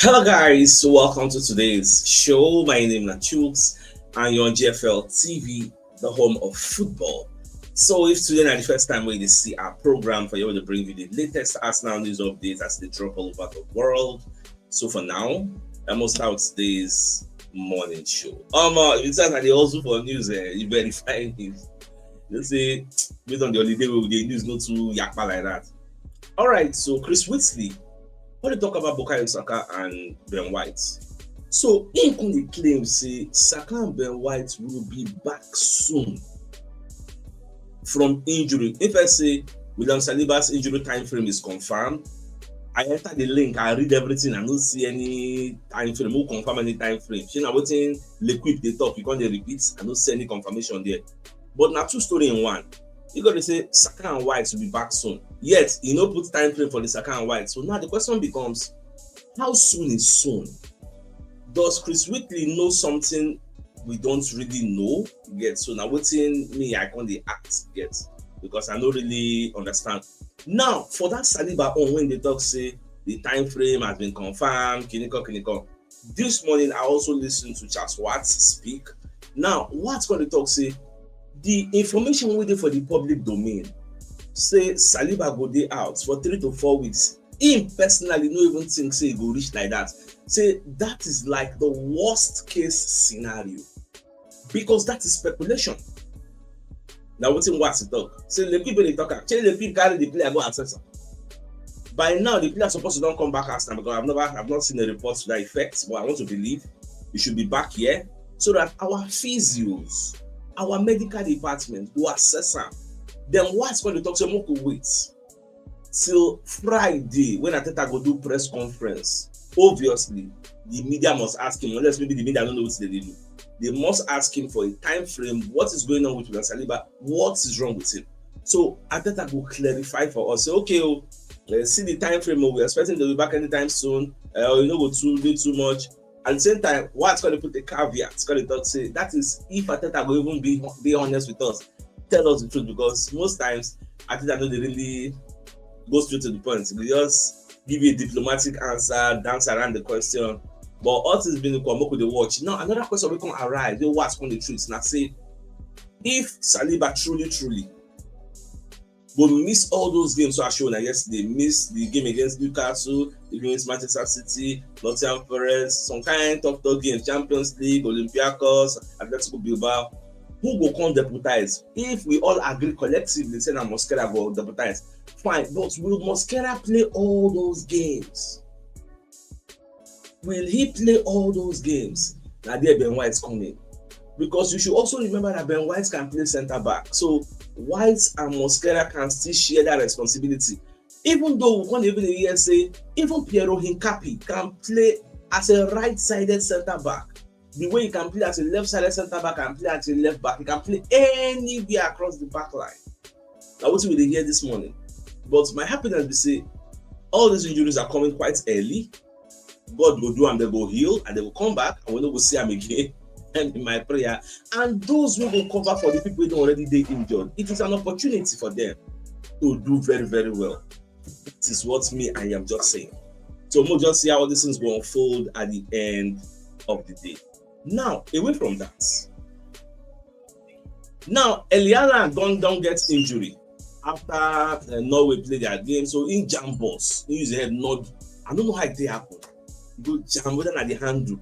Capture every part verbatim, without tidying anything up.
Hello guys, welcome to today's show. My name is Chooks and you're on G F L T V, the home of football. So if today na the first time wey you dey see our program, for you to bring you the latest Arsenal news updates as they drop all over the world. So for now, I must start today's morning show. Um, uh, it's like I dey hustle for news, eh, you verify news. You say, based on the holiday, we dey news not too yakpa like that. All right, so Chris Whitley, what dey talk about Bukayo Saka and Ben White? So he come dey claim say Saka and Ben White will be back soon from injury. If I say William Saliba's injury time frame is confirmed, I enter the link, I read everything, I no see any time frame. Who confirm any time frame? Shey na wetin L'Equipe dey talk, you come dey repeat, I no see any confirmation there. But na two story in one. You got to say Saka and White will be back soon. Yet, he no put time frame for the Saka and White. So now the question becomes, how soon is soon? Does Chris Whitley know something we don't really know yet? So now wetin me, I come dey ask yet because I no really understand. Now, for that Saliba own, when they talk say the time frame has been confirmed, kiniko, kiniko. This morning, I also listened to Charles Watts speak. Now, Watts come dey talk say the information wey dey for the public domain say Saliba go dey out for three to four weeks. Him personally no even think say e go reach like that. Say that is like the worst case scenario because that is speculation. Na wetin Watts talk. Say L'Equipe dey talk am. Say L'Equipe carry the player go assess am. By now, the player supposed to don come back Arsenal because I've never, I've not seen a report to that effect. But I want to believe he should be back here so that our physios, our medical department go assess am. Then Watts come dey talk say make we wait till Friday when Arteta go do press conference. Obviously, the media must ask him, unless maybe the media don't know what they do. They must ask him for a time frame. What is going on with William Saliba? What is wrong with him? So Arteta go clarify for us. Say, okay, oh, uh, see the time frame. Oh, we're expecting to be back anytime soon. Uh, you know, go too do too much. At the same time, Watts gonna put a caveat. Gonna talk say that is if Arteta go even be be honest with us, tell us the truth, because most times Arteta no dey really go straight to the point. He just give you a diplomatic answer, dance around the question. But all things being equal, make we dey watch. Now another question wey come arise, wey Watts come dey treat na say if Saliba truly truly go miss all those games wey I show una yesterday, miss the game against Newcastle, the game against Manchester City, Nottingham Forest, some kind tough tough games, Champions League, Olympiacos, Atletico Bilbao. Who go come deputize? If we all agree collectively say na Mosquera go deputize, fine, but will Mosquera play all those games? Will he play all those games? Na there Ben White come in. Because you should also remember that Ben White can play centre back. So White and Mosquera can still share that responsibility. Even though we can't even hear say, even Piero Hincapié can play as a right-sided centre back. The way he can play as a left-sided centre back and play as a left back, he can play anywhere across the back line. Na wetin we dey hear this morning. But my happiness be say all these injuries are coming quite early. God go do am, they go heal, and they go come back, and we no go see am again. And in my prayer, and those wey go cover for the people wey don already dey injured, it is an opportunity for them to do very, very well. That is what me, I am just saying. So we'll just see how these things go unfold at the end of the day. Now, away from that, now Erling Haaland don don get injury after uh, Norway play their game, so he jam bus, he use head nod. I don't know how it dey happen. Go jam whether na the handle.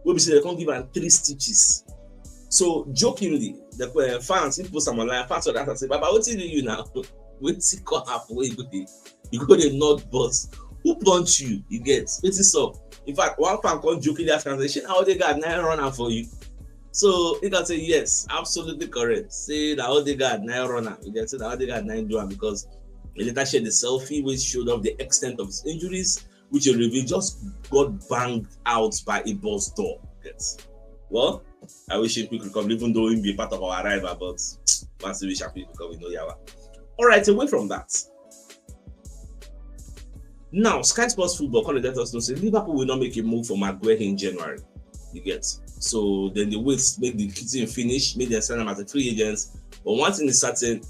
Wey be say they come give am three stitches. So jokingly, the uh, fans, he post am online, fans for that say, "Baba, wetin do you now? Wetin come happen? Wey you go dey, you go dey nod bus? Who punch you? You get wetin sup?" In fact, one fan come jokingly ask am say, "Shey na Odegaard na run am for you?" So he can say, "Yes, absolutely correct. Say na Odegaard na run am." You get, say na Odegaard na do am, because he later shared the selfie which showed off the extent of his injuries, which he revealed just got banged out by a bus door. Yes. Well, I wish him quick recovery, even though he be part of our arrival, but massive wish him quick recovery, no yawa. All right, away from that. Now, Sky Sports Football come let us know say Liverpool will not make a move for Maguire in January. You get, so then they wait, make the thing finish, make them sign him as a free agent. But one thing is certain,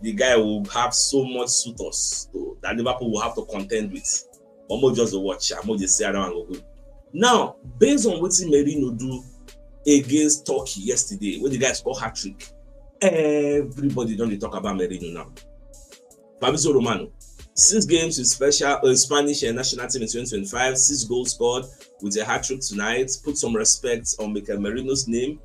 the guy will have so much suitors to, that Liverpool will have to contend with. Omo just dey watch, Omo dey see around go good. Now, based on wetin Merino do against Turkey yesterday, when the guy score hat trick, everybody don dey talk about Merino now. Fabrizio Romano, six games with special uh, Spanish and national team in twenty twenty-five, six goals scored with a hat trick tonight. Put some respect on Mikel Merino's name.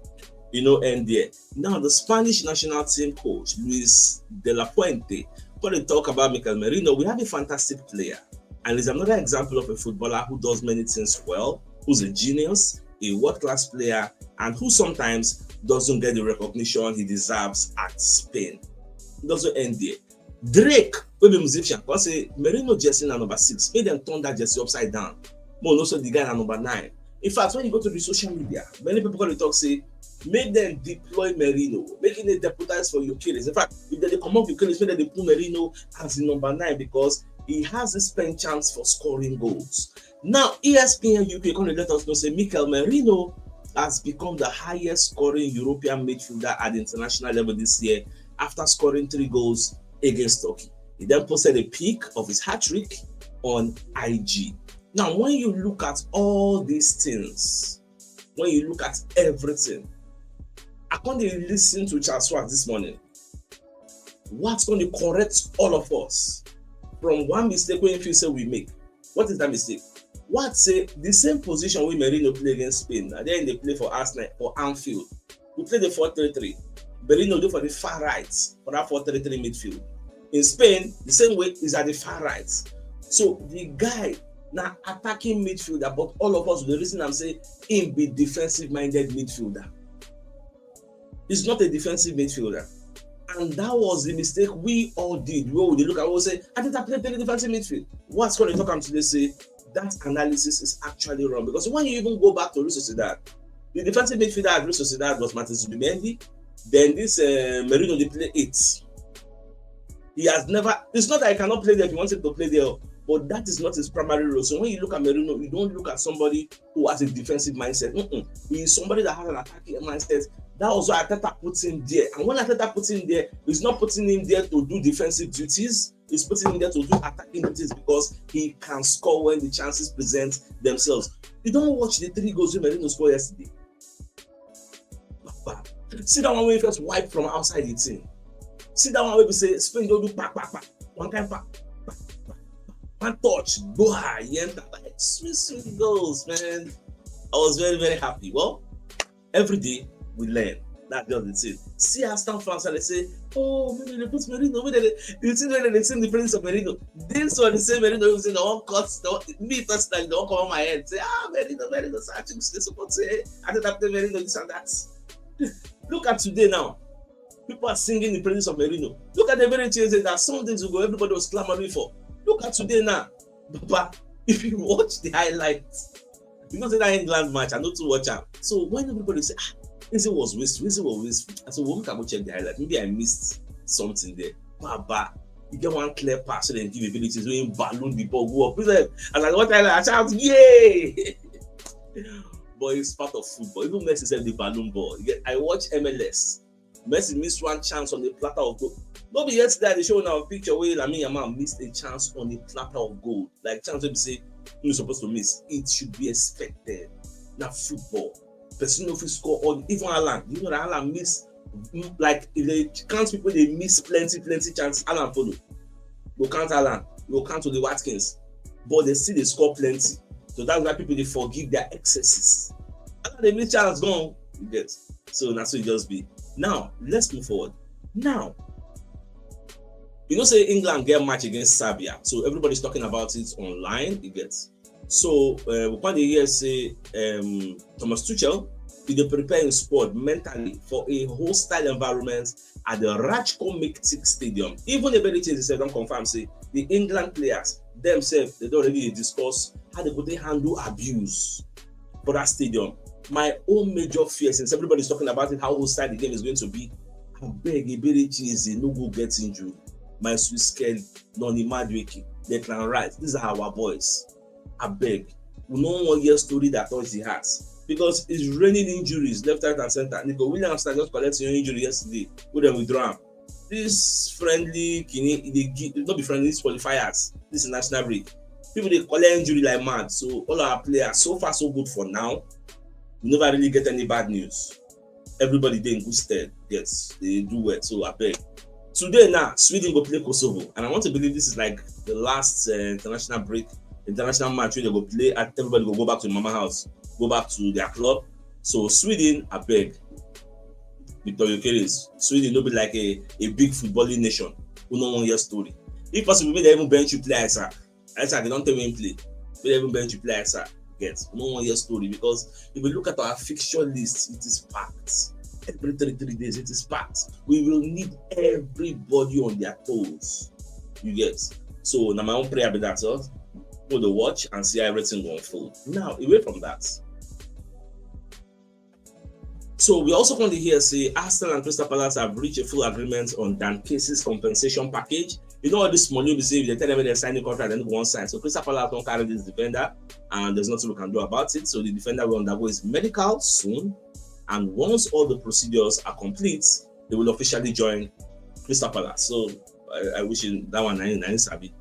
You know, and there. Now, the Spanish national team coach, Luis de la Fuente, when they talk about Mikel Merino, we have a fantastic player. And he's another example of a footballer who does many things well, who's a genius, a world class player, and who sometimes doesn't get the recognition he deserves at Spain. It doesn't end there. Drake, wey be musician, come say Merino jersey na number six, make dem turn that jersey upside down. Mo know say the guy na number nine. In fact, when you go to the social media, many people come dey talk say make dem deploy Merino, make e dey deputize for Gyökeres. In fact, if dem dey comot Gyökeres, make dem dey put Merino as the number nine because he has this penchant for scoring goals. Now, E S P N U K come dey let us know say Mikel Merino has become the highest scoring European midfielder at the international level this year after scoring three goals against Turkey. He then posted a pic of his hat trick on I G. Now, when you look at all these things, when you look at everything, I come dey listen to Charles Schwarz this morning. What's going to correct all of us from one mistake wey he feel say we make? What is that mistake? What say the same position wey Merino play against Spain, na there he dey play for Arsenal for Anfield. We play the four three three. Merino dey for the far right for that four three three midfield. In Spain, the same way is at the far right. So the guy na attacking midfielder, but all of us dey reason am say he be defensive-minded midfielder. He's not a defensive midfielder. And that was the mistake we all did. Wey we dey look at, we say, Arteta play play defensive midfield. What's going to talk am today say that analysis is actually wrong, because when you even go back to Real Sociedad, the defensive midfielder at Real Sociedad was Martin Zubimendi. Then this uh, Merino dey play eight. He has never, it's not that he cannot play there if he wants him to play there, but that is not his primary role. So when you look at Merino, you don't look at somebody who has a defensive mindset. Mm-mm. He is somebody that has an attacking mindset. That was why Arteta put him there. And when Arteta put him there, he's not putting him there to do defensive duties. He's putting him there to do attacking duties because he can score when the chances present themselves. You don't watch the three goals wey Merino scored yesterday. Papa, see that one wey first wipe from outside the team. See that one wey be say Spain don do pa pa pa, one kind pa pa pa, one touch, go high, he enter, like, sweet sweet goals, man. I was very very happy. Well, every day we learn. That's just the thing. See Arsenal fans and they say, "Oh, maybe they put Merino." Maybe they, you see when they sing the praises of Merino. This one, the same Merino, you say, "No one cuts, no one, me personally, no one come on my head." Say, "Ah, Merino, Merino, sir, I think they support say, I think that Merino, this and that." Look at today now. People are singing the praises of Merino. Look at the very things that some days ago everybody was clamoring for. Look at today now. Papa, if you watch the highlights, you know say that England match, I no too watch am. So when everybody say, "Ah, Eze was wasteful, Eze was wasteful," I say, "Well, make I go check the highlight. Maybe I missed something there." Papa, you get one clear pass, so dem give Ebere Eze, wey balloon the ball go up. As I watch highlight, I shout, "Yay!" But it's part of football. Even Messi sef dey balloon ball. You get, I watch M L S. Messi miss one chance on the platter of gold. No be yesterday I dey show una picture wey Lamine Yamal missed a chance on a platter of gold. Like, chance wey be say you suppose to miss. It should be expected. Na football. Person no fit score all. Even Haaland, you know that Haaland miss, mm, like, if they count people, they miss plenty plenty chance. Haaland follow. Go count Haaland. Go count Ollie Watkins. But they still dey score plenty. So that's why people dey forgive their excesses. Haaland dey miss chance gan. You get? So na so e just be. Now, let's move forward. Now, you know say England get match against Serbia. So everybody's talking about it online. You get? So uh, we come dey hear say um, Thomas Tuchel, he dey prepare him squad mentally for a hostile environment at the Ratko Miktic Stadium. Even Ebere Eze sef don confirm say the England players themselves, they don already dey discuss how they go take handle abuse for that stadium. My own major fear, since everybody's talking about it, how hostile the game is going to be, abeg, Ebere Eze no go get injury. My sweet skin, Noni Madueke, Declan Rice, these are our boys. Abeg, we no wan hear story that touch the heart, because it's raining injuries left, right and center. Nico Williams na just collect your injury yesterday, wey dem withdraw am. This friendly kini, e dey give, no be friendly, this qualifiers, this is national break. People dey collect injury like mad. So all our players, so far so good for now. We never really get any bad news. Everybody dey in good stead. Yes, they do well. So I beg. Today now, Sweden go play Kosovo, and I want to believe this is like the last uh, international break, international match where they go play, and everybody go go back to mama house, go back to their club. So Sweden, I beg. Victor Yokeres, Sweden no be like a, a big footballing nation. Who no one year story. If possible, maybe they even bench you play Isaac. Isaac, they don't tell me play. They even bench you play Isaac. Yes, no one year story, because if we look at our fixture list, it is packed. Every three three days, it is packed. We will need everybody on their toes. You get? So now my own prayer be that, so we'll watch and see how everything go unfold. Now, away from that, so we also come to hear say Arsenal and Crystal Palace have reached a full agreement on Dan Casey's compensation package. You know all this money we say if they tell them they sign the contract, then go on side. So Crystal Palace don't carry this defender, and there's nothing we can do about it. So the defender will undergo his medical soon, and once all the procedures are complete, they will officially join Crystal Palace. So I, I wish you that one I, I sabi.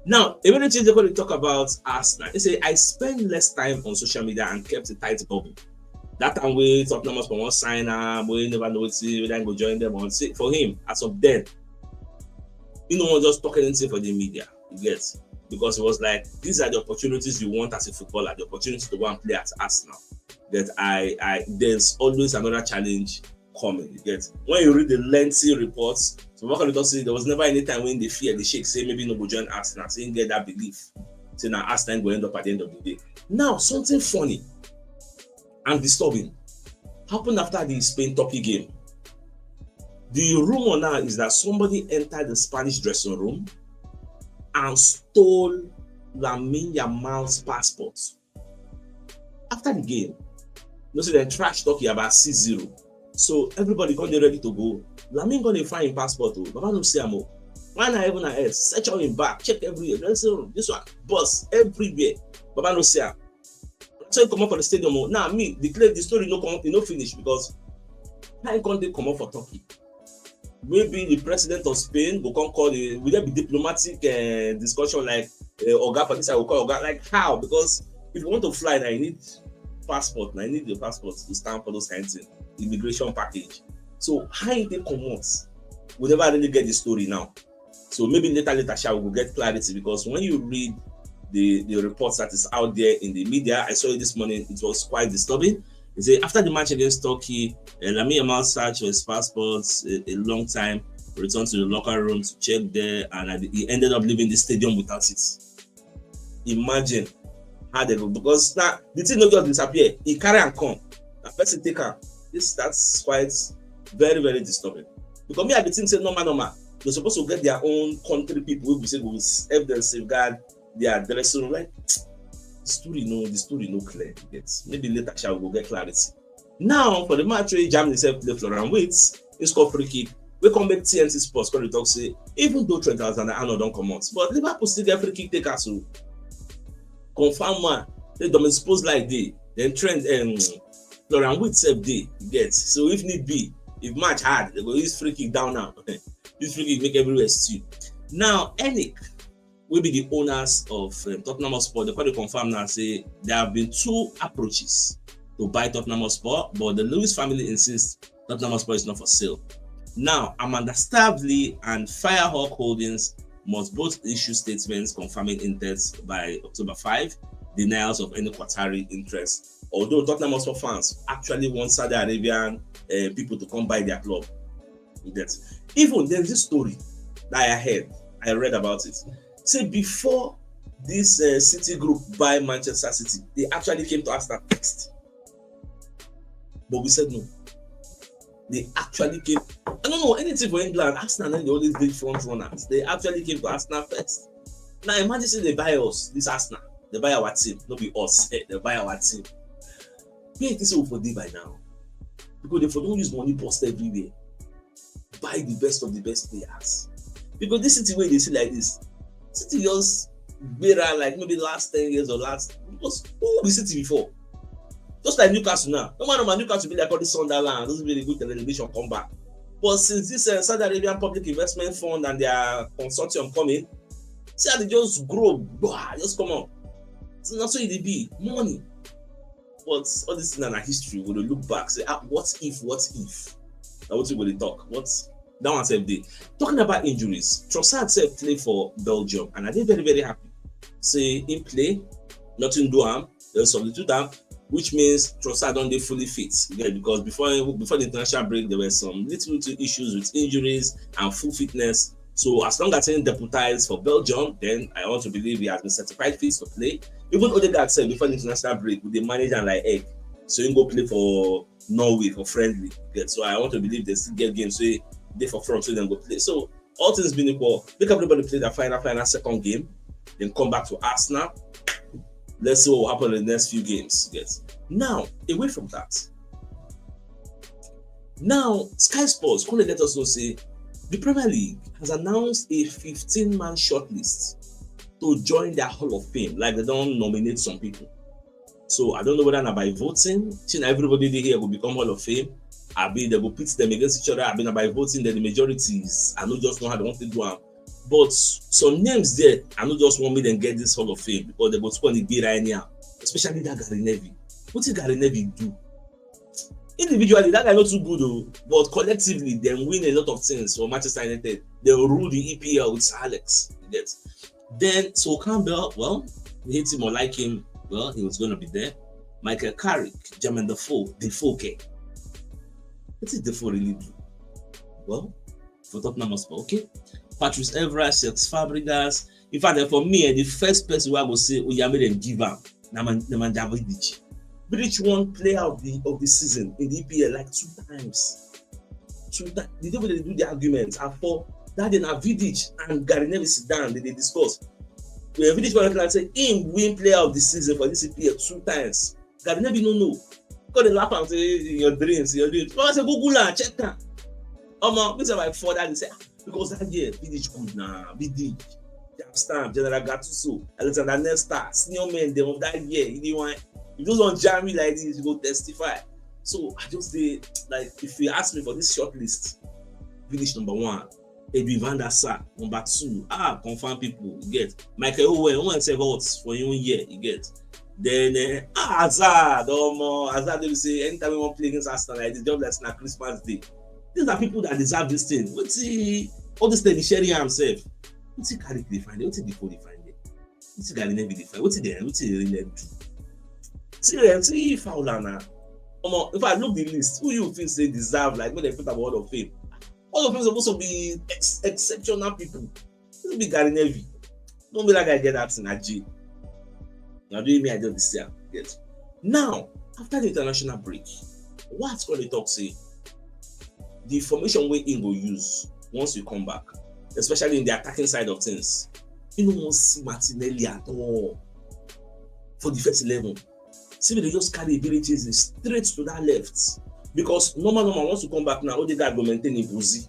Now, everything they going to talk about Arsenal. They say I spend less time on social media and kept a tight bubble. That time we Tottenham was for one sign, uh, we never know what see whether I go join them or see for him as of then. You know, just talking anything for the media, you get, because it was like these are the opportunities you want as a footballer, the opportunity to go and play at Arsenal. That I, I there's always another challenge coming. You get, when you read the lengthy reports, so what can you say? There was never any time when they fear the shake say maybe no go join Arsenal. So you get that belief. Say now Arsenal go end up at the end of the day. Now something funny and disturbing happened after the Spain Turkey game. The rumor now is that somebody entered the Spanish dressing room and stole Lamine Yamal's passport. After the game, you know, so they trash talking about six zero. So everybody gonna ready to go. Lamine gonna find him passport. Oh. Baba no see him. Oh. Why not even ahead? Search all him back, check everywhere. Dressing room, this one, bus, everywhere. Baba no see him. So he come up for the stadium. Oh. Now me, the, the story no come, e no finish because how he come dey come up for Turkey? Maybe the president of Spain go come call the, will there be diplomatic uh, discussion like uh, Oga for this, I will call Oga, like how? Because if you want to fly now, you need passport, now you need your passport to stamp for those kind of things, immigration package. So how they come out? We never really get the story now. So maybe later, later, shall we get clarity because when you read the, the reports that is out there in the media, I saw it this morning, it was quite disturbing. He said after the match against Turkey, uh, Lamine Yamal searched for his passports a, a long time, returned to the locker room to check there, and he ended up leaving the stadium without it. Imagine how they go, because now the thing no just disappear. He carry and come. A person take am. This that's quite very, very disturbing. Because me, I be think say normal, normal. They're supposed to get their own country people who we say will help them safeguard their dressing room. Like the story, no, the story no clear yet. Maybe later shall we go get clarity. Now for the match where Germany self play Florian Wirtz, he score free kick. We come back T N T Sports come talk say even though Trent Alexander-Arnold don't come out, but Liverpool still get free kick take us. So confirm one. They don't suppose like they then Trent and Florian Wirtz self they get. So if need be, if match hard, they go use free kick down now. Use free kick make everywhere stew. Now, Enik will be the owners of um, Tottenham Hotspur. They call it confirm now say there have been two approaches to buy Tottenham Hotspur, but the Lewis family insists Tottenham Hotspur is not for sale. Now, Amanda Staveley and Firehawk Holdings must both issue statements confirming intents by October five, denials of any Qatari interest. Although Tottenham Hotspur fans actually want Saudi Arabian uh, people to come buy their club. That even there's this story that I heard, I read about it. Say before this uh, City group buy Manchester City, they actually came to Arsenal first. But we said no. They actually came. I don't know anything for England. Arsenal and they always big front runners. They actually came to Arsenal first. Now imagine say they buy us, this Arsenal. They buy our team, not be us. Eh, they buy our team. Where this over there by now? Because they for don't use money post everywhere. Buy the best of the best players. Because this City way they see like this, City just better like maybe last ten years or last because who be City before? Just like Newcastle now. No matter man, Newcastle be like all the Sunderland, those be the good relegation come back. But since this uh, Saudi Arabian Public Investment Fund and their consortium coming, See how they just grow, bah, just come up. So na so e dey be, money. But all this thing na history. We dey look back, say, ah, what if, what if? Na wetin we dey talk. What that one sef dey. Talking about injuries, Trossard sef play for Belgium, and I dey very, very happy. Say him play, nothing do am. Dem substitute am, which means Trossard don dey fully fit. Yeah, because before before the international break, there were some little little issues with injuries and full fitness. So as long as he deputize for Belgium, then I want to believe he has been certified fit to play. Even Odegaard sef before the international break, we dey manage am like egg. So he go play for Norway for friendly. Yeah, so I want to believe they still get games, so they for front, so dem go play. So all things being equal, make everybody play their final, final second game, then come back to Arsenal. Let's see what will happen in the next few games. Yes. Now, away from that, now Sky Sports come let us know say the Premier League has announced a fifteen-man shortlist to join their Hall of Fame. Like, they don nominate some people. So I don't know whether na by voting, say na everybody dey here go become Hall of Fame, abi they go pit them against each other, abi na by voting, then the majorities. I no just know how they want to do am. But some names there, I no just want make dem get this Hall of Fame because they go spoil the gbera anyhow, especially that Gary Neville. Wetin Gary Neville do? Individually, that guy no too good o, but collectively, dem win a lot of things for Manchester United. Dem rule the E P L with Sir Alex. You get? Then Sol Campbell, well, we hate him or like him, well, he was going to be there. Michael Carrick, Jermaine Defoe, Defoe ke. What is Defoe really do? Well, for Tottenham Hotspur, okay. Patrice Evra, Cesc Fabregas. In fact, eh, for me, eh, the first person wey I go say, oh yeah, make dem give am, na Man- Nemanja Vidic. Vidic won player of the of the season in the E P L like two times. Two times. The day wey they do the argument, I for that day na Vidic and Gary Neville sit down, they dey discuss. When Vidic come out say him win player of the season for this E P L two times. Gary Neville no know. Come dey laugh am say, in your dreams, in your dreams. But I say, Google am, check am. Omo, me sef I fall that day say, ah, because that year, Vidic good na, Vidic, Jaap Stam, General Gattuso, Alexander Nesta, senior men dem of that year, you dey whine. If those ones jam me like this, you go testify. So I just dey like, if you ask me for this short list, Vidic number one, Edwin van der Sar number two. Ah, confirm people, you get. Michael Owen, Owen sef hot for him own year, you get. Then eh, ah, Hazard, omo, Hazard, they say anytime we wan play against Arsenal like this, just like na Christmas day. These are people that deserve this thing. Wetin all this thing, Sheringham sef? Wetin Carrick dey find there? Wetin Defoe dey find there? Wetin Gary Neville dey find? Wetin dey, wetin dey really do? See, eh, see Fowler na. Omo, if I look the list, who you feel say deserve, like, make dem put am Hall of Fame? Hall of Fame suppose to be ex- exceptional people. No be Gary Neville. No be that guy get that thing, Aji. Na doing me, I just dey see am. Yes. Now, after the international break, what gonna talk say the formation wey im go use once we come back, especially in the attacking side of things, you no wan see Martinelli at all for the first eleven. See, they just carry Eberechi Eze straight to that left, because normal normal, once you come back now, Odegaard go maintain Ibuzi.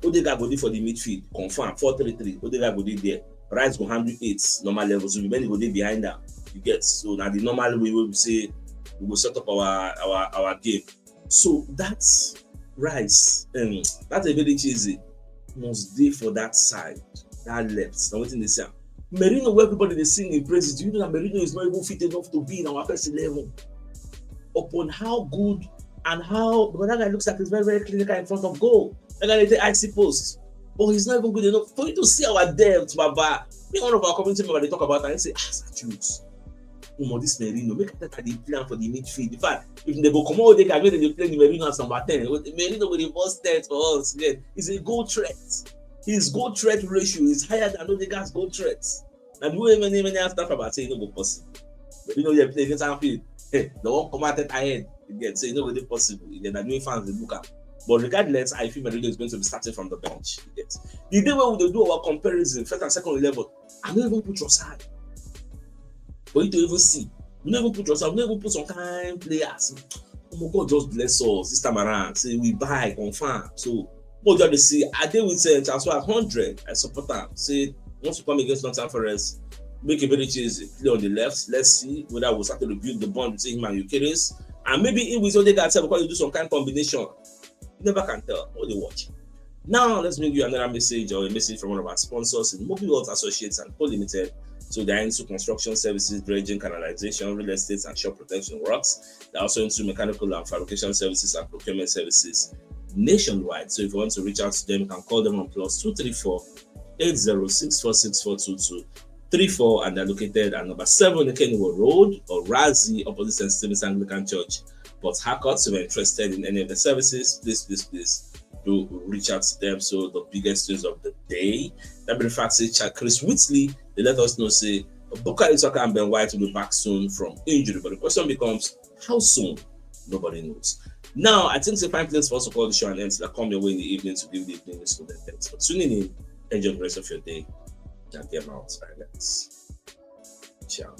Odegaard go dey for the midfield, confirm, four three three. Odegaard go dey there. Rice go handle eight, normal levels. Rubeni go dey behind am. You get? So na the normal way wey we say we go set up our our our game. So that Rice, um, that Eberechi Eze must dey for that side, that left. Na wetin dey say am. Merino, where everybody dey sing in praises, do you know that Merino is not even fit enough to be in our first eleven? Upon how good and how, because that guy looks like he's very, very clinical in front of goal. That guy dey take icy post, but he's not even good enough for you to see our depth, Baba. Me, one of our community members dey talk about am, he say, ah, Sir Jules, omo, this Merino, make Arteta dey play am for the midfield. In fact, if they go comot Odegaard, make dem dey play the Merino as number ten. Merino go dey burst ten for us. Yeah, he's a goal threat. His goal threat ratio is higher than Odegaard's goal threat. Na the way many many staff about say e no go possible. But you know, you play against Anfield, they won't come out at ahead again. So you know, go dey possible. You get, na the way fans dey look am. But regardless, I feel Merino is going to be starting from the bench. You get? The day wey we dey do our comparison, first and second eleven, I no even put Trossard. For you to even see, we no even put Trossard, we no even put some kind players. Omo, God just bless us this time around. Say we buy, confirm. So, what do you see? I dey with, uh, Transfer at hundred. I support am. Say, once we come against Nottingham Forest, make Eberechi Eze play on the left. Let's see whether we'll start to rebuild the bond between him and Gyökeres. And maybe him with Odegaard sef, because they do some kind combination. You never can tell. What dey watch? Now, let's bring you another message or a message from one of our sponsors in Mobile World Associates and Co Limited. So they're into construction services, dredging, canalization, real estate, and shore protection works. They're also into mechanical and fabrication services and procurement services nationwide. So if you want to reach out to them, you can call them on plus two three four eight zero six four six four two two three four, and they're located at number seven Ikeniwo Road, Orazi, opposite Saint Stephen's Anglican Church, Port Harcourt. So if you're interested in any of the services, please, please, please do reach out to them. So the biggest news of the day. That be the fact say Chad Chris Whitley, they let us know say Bukayo Saka and Ben White will be back soon from injury. But the question becomes, how soon? Nobody knows. Now, I think it's a fine place for us to call the show and end. That come your way in the evening to give the evening news to the next. But tuning in, enjoy the rest of your day. And get out. All right, guys. Ciao.